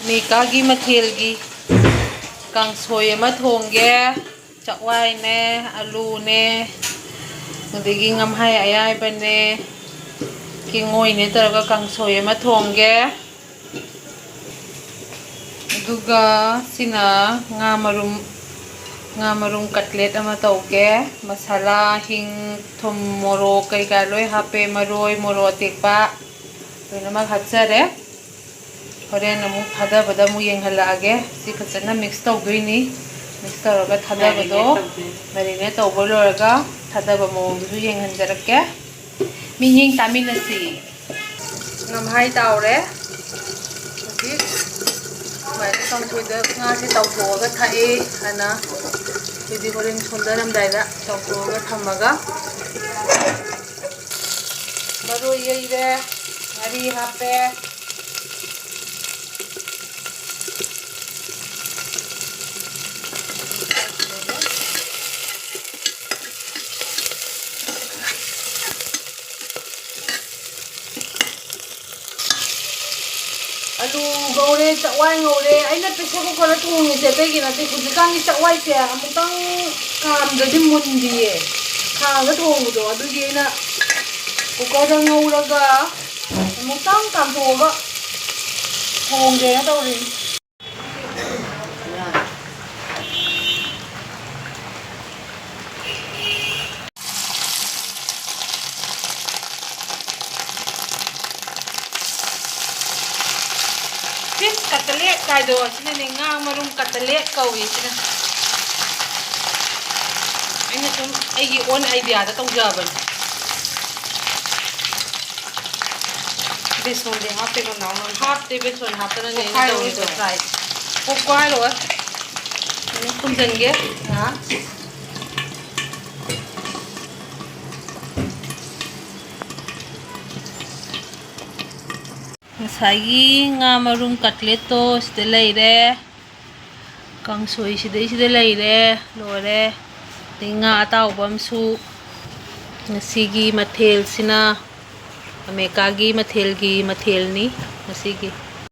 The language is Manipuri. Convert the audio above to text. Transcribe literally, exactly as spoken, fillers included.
ꯑꯃꯦꯔꯤꯀꯥꯒꯤ ꯃꯊꯦꯜꯒꯤ ꯀꯥꯡꯁꯣꯏ ꯑꯃ ꯊꯣꯡꯒꯦ꯫ ꯆꯥꯛꯋꯥꯏꯅꯦ, ꯑꯂꯨꯅꯦ, ꯑꯗꯒꯤ ꯉꯝꯍꯥꯏ ꯑꯌꯥꯏꯕꯅꯦ, ꯀꯦꯡꯉꯣꯏꯅꯦ ꯇꯧꯔꯒ ꯀꯥꯡꯁꯣꯏ ꯑꯃ ꯊꯣꯡꯒꯦ꯫ ꯑꯗꯨꯒ ꯁꯤꯅ ꯉꯥ ꯃꯔꯨꯝ, ꯉꯥ ꯃꯔꯨꯝ ꯀꯠꯂꯦꯠ ꯑꯃ ꯇꯧꯒꯦ꯫ ꯃꯁꯥꯂꯥ, ꯍꯤꯡ, ꯊꯨꯝ, ꯃꯣꯔꯣꯛ ꯀꯩꯀꯥ ꯂꯣꯏ ꯍꯥꯞꯄꯦ, ꯃꯔꯣꯏ, ꯃꯣꯔꯣꯛ ꯑꯇꯦꯛꯄ ꯂꯣꯏꯅꯃꯛ ꯍꯥꯞꯆꯔꯦ꯫ ꯍꯣꯔꯦꯟ ꯑꯃꯨꯛ ꯊꯥꯗꯕꯗ ꯑꯃꯨꯛ ꯌꯦꯡꯍꯜꯂꯛꯑꯒꯦ꯫ ꯁꯤ ꯐꯖꯅ ꯃꯤꯛꯁ ꯇꯧꯗꯣꯏꯅꯤ꯫ ꯃꯤꯛꯁ ꯇꯧꯔꯒ ꯊꯥꯗꯕꯗꯣ, ꯃꯦꯔꯤꯅꯦꯠ ꯇꯧꯕ ꯂꯣꯏꯔꯒ ꯊꯥꯗꯕ ꯃꯑꯣꯡꯗꯨꯁꯨ ꯌꯦꯡꯍꯟꯖꯔꯛꯀꯦ꯫ ꯃꯤꯠꯌꯦꯡ ꯇꯥꯃꯤꯟꯅꯁꯤ꯫ ꯉꯝꯍꯥꯏ ꯇꯥꯎꯔꯦ꯫ ꯍꯧꯖꯤꯛ ꯁꯨꯃꯥꯏꯅ ꯀꯥꯡꯁꯣꯏꯗ ꯉꯥꯁꯦ ꯇꯥꯎꯊꯣꯛꯑꯒ ꯊꯥꯛꯑꯦ ꯍꯥꯏꯅ, ꯑꯩꯈꯣꯏꯗꯤ ꯍꯣꯔꯦꯟ ꯁꯣꯟꯊꯔꯝꯗꯥꯏꯗ ꯇꯥꯎꯊꯣꯛꯑꯒ ꯊꯝꯃꯒ, ꯃꯔꯣꯏ ꯌꯩꯔꯦ, ꯉꯥꯔꯤ ꯍꯥꯞꯄꯦ꯫ ꯑꯂꯨ ꯉꯧꯔꯦ, ꯆꯥꯛꯋꯥꯏ ꯉꯧꯔꯦ꯫ ꯑꯩꯅ ꯄ꯭ꯔꯦꯁꯔ ꯀꯨꯀꯔꯗ ꯊꯣꯡꯉꯤꯁꯦ ꯑꯇꯩꯒꯤ ꯅꯠꯇꯦ꯫ ꯍꯧꯖꯤꯛꯀꯥꯟꯒꯤ ꯆꯥꯛꯋꯥꯏꯁꯦ ꯑꯃꯨꯛꯇꯪ ꯀꯥꯝꯗ꯭ꯔꯗꯤ ꯃꯨꯟꯗꯤꯌꯦ, ꯈꯥꯡꯗ ꯊꯣꯡꯕꯗꯣ꯫ ꯑꯗꯨꯒꯤ ꯑꯩꯅ ꯀꯨꯀꯔꯗ ꯉꯧꯔꯒ ꯑꯃꯨꯛꯇꯪ ꯀꯥꯝꯊꯣꯛꯑꯒ ꯊꯣꯡꯒꯦꯅ ꯇꯧꯔꯤꯅꯤ꯫ ꯐꯤꯁ ꯀꯇꯂꯦꯠ ꯀꯥꯏꯗꯣ, ꯑꯁꯤꯅꯅꯦ, ꯉꯥ ꯃꯔꯨꯝ ꯀꯇꯂꯦꯠ ꯀꯧꯏ ꯁꯤꯅ꯫ ꯑꯩꯅ ꯁꯨꯝ ꯑꯩꯒꯤ ꯑꯣꯟ ꯑꯥꯏꯗꯤꯌꯥꯗ ꯇꯧꯖꯕꯅꯤ꯫ ꯕꯦꯁꯣꯟꯗꯤ ꯍꯥꯞꯇꯦꯀꯣ, ꯅꯥꯎꯅ? ꯍꯥꯞꯇꯦ, ꯕꯦꯁꯣꯟ ꯍꯥꯞꯇꯅꯅꯦ ꯑꯩꯅ ꯄꯣꯛꯈꯥꯏꯔꯣꯏꯗ꯭ꯔꯣ? ꯇꯧꯔꯤꯗꯣ꯫ ꯐ꯭ꯔꯥꯏ꯫ ꯄꯣꯛꯈꯥꯏꯔꯣꯏ꯫ ꯑꯗꯨꯝ ꯈꯨꯝꯖꯤꯟꯒꯦ ꯉꯥꯏꯍꯥꯛ꯫ ꯉꯁꯥꯏꯒꯤ ꯉꯥ ꯃꯔꯨꯝ ꯀꯠꯂꯦꯠꯇꯣ ꯁꯤꯗ ꯂꯩꯔꯦ꯫ ꯀꯥꯡꯁꯣꯏ ꯁꯤꯗꯩꯁꯤꯗ ꯂꯩꯔꯦ, ꯂꯣꯏꯔꯦ꯫ ꯑꯗꯩ ꯉꯥ ꯑꯇꯥꯎꯕ ꯑꯃꯁꯨ꯫ ꯉꯁꯤꯒꯤ ꯃꯊꯦꯜꯁꯤꯅ ꯑꯃꯦꯔꯤꯀꯥꯒꯤ ꯃꯊꯦꯜꯒꯤ ꯃꯊꯦꯜꯅꯤ ꯉꯁꯤꯒꯤ꯫